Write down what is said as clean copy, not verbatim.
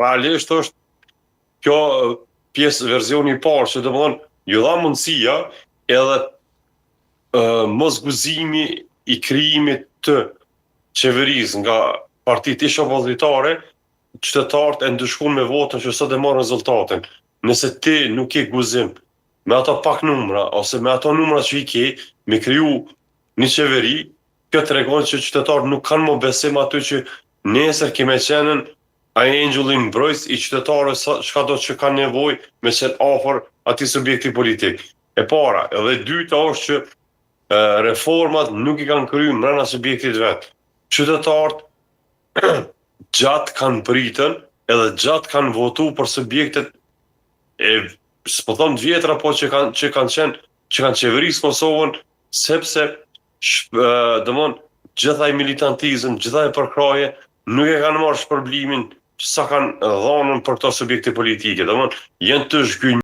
Realisht është kjo pjesë versioni i parë që domthon ju dha mundësia edhe mos guzimi i krijimit të qeverisë nga partitë ish opozitare, qytetarët e ndëshkuan me votën që sot e marrën rezultatin. Nëse ti nuk ke guzim me ato pak numra ose me ato numra që i ke, me kriju një qeveri, kjo tregon që qytetarët nuk kanë më besim aty që nesër keme qenën ai engjulli mbrojtës i qytetarëve sa çka do që kanë nevojë me qenë afër atij subjekti politik. E para, edhe e dyta është që e, reformat nuk i kanë kryer mbrenda subjektit vet. Qytetarët gjatë kanë pritën edhe gjatë kanë votu për subjektet e s'po them të vjetra, po që kanë qenë që kanë qeverisë Kosovën, sepse domthon gjitha ai militantizëm, gjitha e përkrahje nuk e kanë marrë shpërblimin sa kanë dhënën për këto subjekte politike. Domthon janë të zhgënjur.